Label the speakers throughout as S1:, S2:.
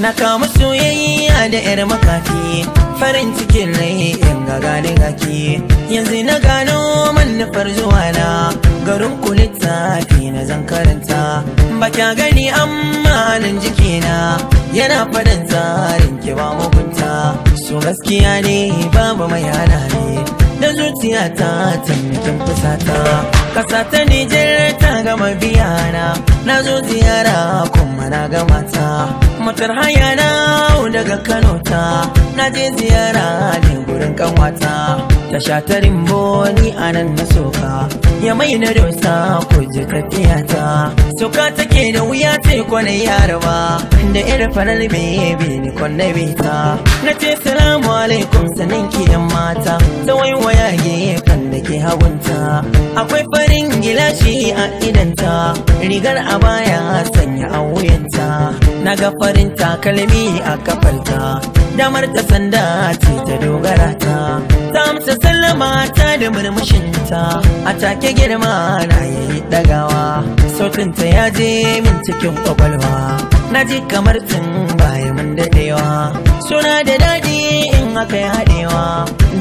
S1: Na kama soyayya da yar makafi, farin cikin rai in ga gane gaki. Yanzu na gano manufar zuwa na garin ku, littafi na zan karanta. Ba kya gani amma nan jikina yana faɗin tsarin ki ba mugunta. So gaskiya ne, babu mai hana ne da zuciya ta taimakin fusata. Kasa ta Nijar ta gama biyana, na zo ziyara kuma na gama ta. Motar haya na daga Kano ta na je ziyara ne gurin kanwata. Ta sha ta ni a nan na soka ya mai na dosa ko je tafiya ta. Soka take da wuya sai kwanai yaraba da irin farar bebe ni kwanai bita. Na ce salamu alaikum, sanin ki yan mata. Ta waiwaya gefen da ke hagunta, akwai farin gilashi a idanta, rigar a baya sanya a wuyanta. Na ga farin takalmi a kafarta, damar ta sanda ce ta dogara ta. Ta amsa sallama ta da murmushinta, a take girma na yi dagawa. Sautinta ya je min cikin kwakwalwa, na ji kamar tun baya mun daɗewa. Suna da daɗi in aka yi haɗewa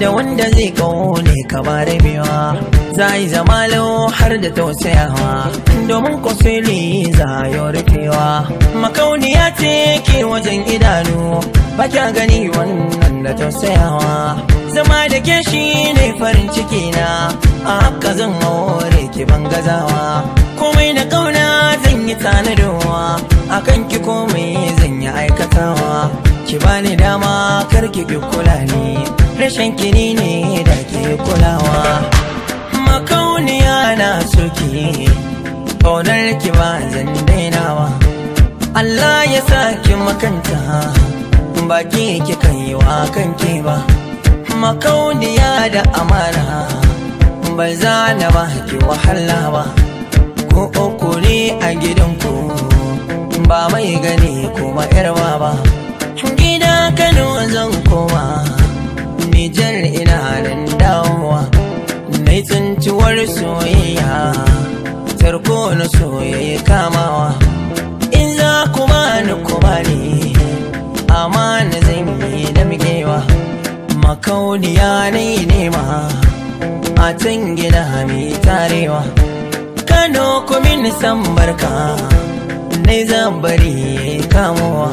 S1: da wanda zai kaune ka ba rabewa. Za yi zama lau har da tausayawa, domin kwasili za yi rufewa. Makauniya ce ke wajen idanu, ba kya gani wannan da tausayawa. Zama da ke shi ne farin ciki na, a haka zan aure ki ban gazawa. Komai na kauna zan yi tanadowa akan ki, komai zan yi aikatawa. Ki bani dama, kar ki ki kula ni, rashin kini ne da ke kulawa. Makauniya na soki, ƙaunar ki ba zan dainawa. Allah ya sa ki makanta, baki kika yi wa kanki ba. Makauniya da amana, ba za na ba ki wahala ba. Ko uku ne a gidanku, ba mai gani kuma yarwa ba. Gida Kano zan koma, Nijar ina nan dawowa. Nai tsintuwar soyayya, tarko na soyayya kamawa. In za kuma ni kuma ne amana zan yi da miƙewa. Makauniya ne nema a can gida mai tarewa. Kano kumin san barka ne, zan bari kamowa.